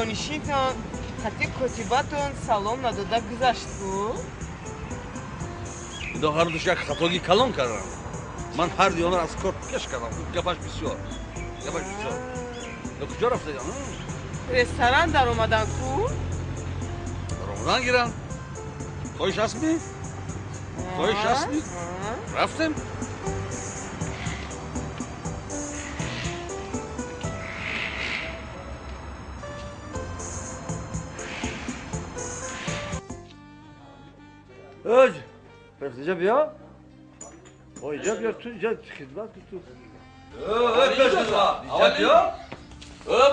Ҷонишинтон хати котибатон салом надода гузашт ку? Ино ҳар душ як хатоги калон кардам. Ман ҳар ду онро аз кор пеш кардам. Гапаш бисёр. Гапаш бисёр. Ино куҷо рафтаган? Ресторан даромадан ку? Даромадан гиранд. Хоҳиш ҳастми? Хоҳиш ҳастми? Рафтем. Öc! اینجا بیا. اینجا بیا تو اینجا خدمت تو. پیش خدمت. اول بیا.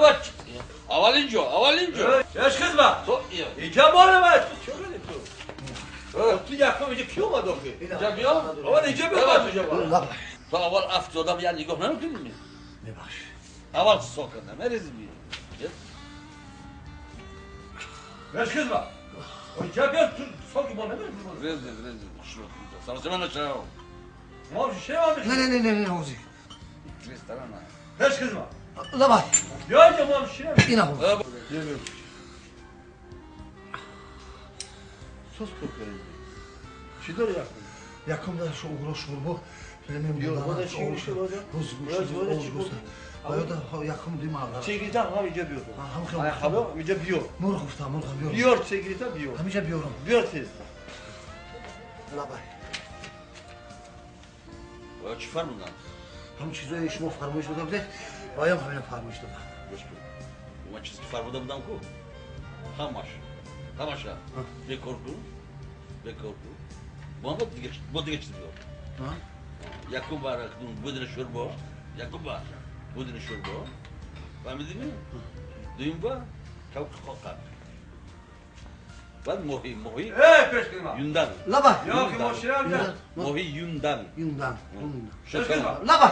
بچ. اول اینجا، اول اینجا. پیش خدمت. تو اینجا مال من. تو چه کردی تو؟ تو یکم اینجا کی اومد آخه؟ اینجا بیا. اول اینجا بیا تو اینجا. تو اول افتادم یا نگاه نمی‌کنی؟ ببخش. اول ساکت نمی‌ریزی. پیش خدمت. اینجا بیا تو ساکت ما نمی‌ریزی. رزم رزم شو. سلام نشو. ما چه ما نه نه نه نه حوزی. رستوران. پیش خدمت. لبای. بیا اینجا ما چی اینا خب. سس کوکری. چی داری یکم؟ یکم داره شو اوغلو شوربو. بیار چی میشه بازم؟ روز گوش. باید یکم دیم آقا. چگریتا هم اینجا بیار. هم خیلی. خب اینجا بیار. مرغ گفتم مرغ بیار. بیار چگریتا بیار. همینجا بیارم. بیار تیز. لبای. باید چی فرمودن؟ هم چیزایی شما فرمایش داده بودید باید همین فرمایش دادم. گوش کن. من چیزی که فرموده بودم کو؟ همش. همش. بکار کن. بکار کن. با دیگه چیز بیار. یکم بار بدون شوربا. یکم بار بدون شوربا. فهمیدی؟ دویم بار کبک قاقا. بعد ماهی ماهی. پیش خدمت. یوندان. لبای. یا که ماشین نه. ماهی یوندان. یوندان. لبای.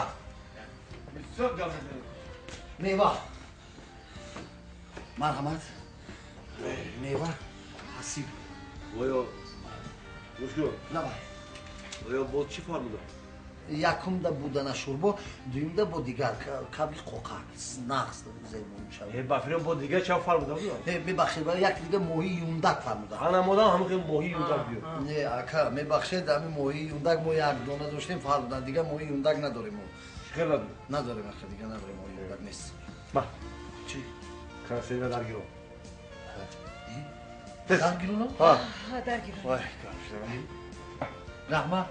بسیار میوه. مرحمت. میوه. حسیب. ویا گوش کن. لبای. ویا با چی فرمودم؟ якум да будана шурбо, дуюм да бо дигар кабли қоқа нақс зебо мешавад. Ба фирм бо дигар ча фармуда будам? Не, мебахшед, барои як дига моҳии юндак фармудам. Ана модам ҳамин хел моҳии юндак биёр. Не, ака, мебахшед, ҳамин моҳии юндак мо як дона доштем фармудан, дигар моҳии юндак надорем мо. Хел надорем? Надорем, ака, дигар надорем, моҳии юндак нест. Ма. Чӣ? Консерва даргирон. Даргирон? Ҳа. Даргирон. Вай, консерва. Раҳмат.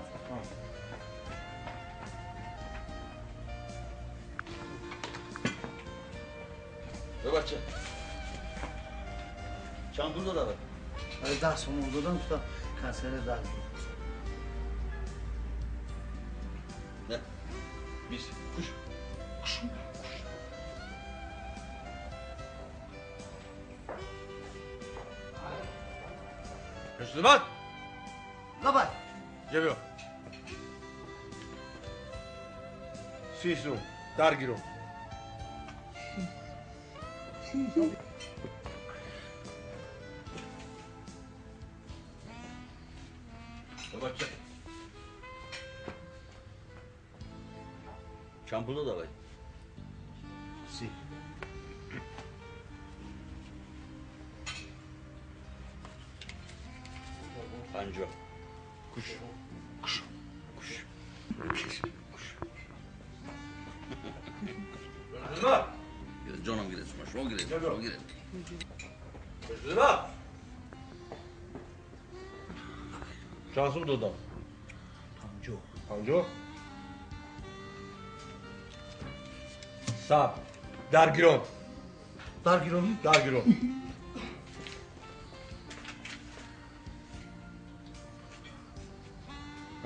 بچه چند پول دادم؟ 10 سومون دادم گفتم کنسرو در نه 20 کش کش کش خدمت. لبای. اینجا بیا. 30 سوم درگیرم. بچه چند پول داد آقای؟ 30. 50. کش کش کش کش. جانم گرفت شما گرفت شما گرفت. خدمت. چند سوم دادم؟ 50. 50. 100. درگیران. درگیرانی؟ درگیران.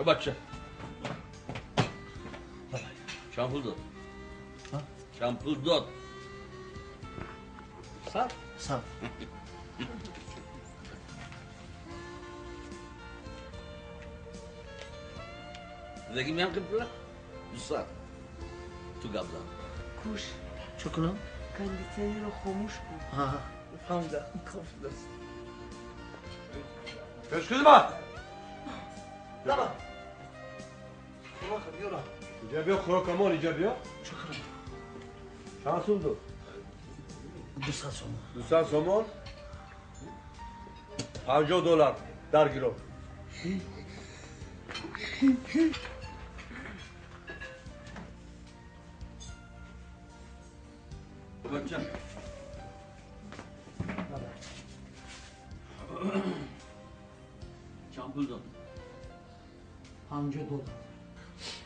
بچه چند پول داد؟ چند پول داد؟ 100. 100. زندگی میام قبله 200 تو گبزن کوش چه کنم؟ کندیسیونر رو خاموش کن. ها فهمیدم کافی است. پیش خدمت. لبا. خوراک بیارم. اینجا بیا خوراک ما اینجا بیا. چه کنم؟ چند سوم داد؟ 200 сомон. 200 сомон? $50 дар гиро. Бача. Чанд пул дод? $50.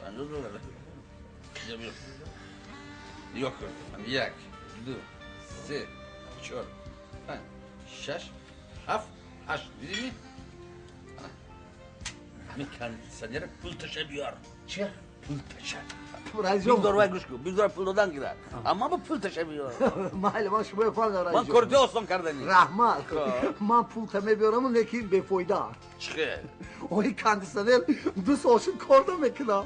$50. Нигоҳ кун. 1, 2, 3, 4, 5, 6, 7, 8. Дидӣ? Ҳамин кондитсионер пул таша биёр. Чи? Пул таша. Раисҷон. Бигзор вай гӯш кун. Бигзор пул додан гирад. Аммо ба пул таша биёр. Майли, ман шуморо фаҳмидам, Ман раисҷон. корти осон кардани. Раҳмат. Хоб. Ман пул та мебиёраму, лекин бефоида. Чӣ? Ои кондитсионер 2 сол шуд кор намекунам.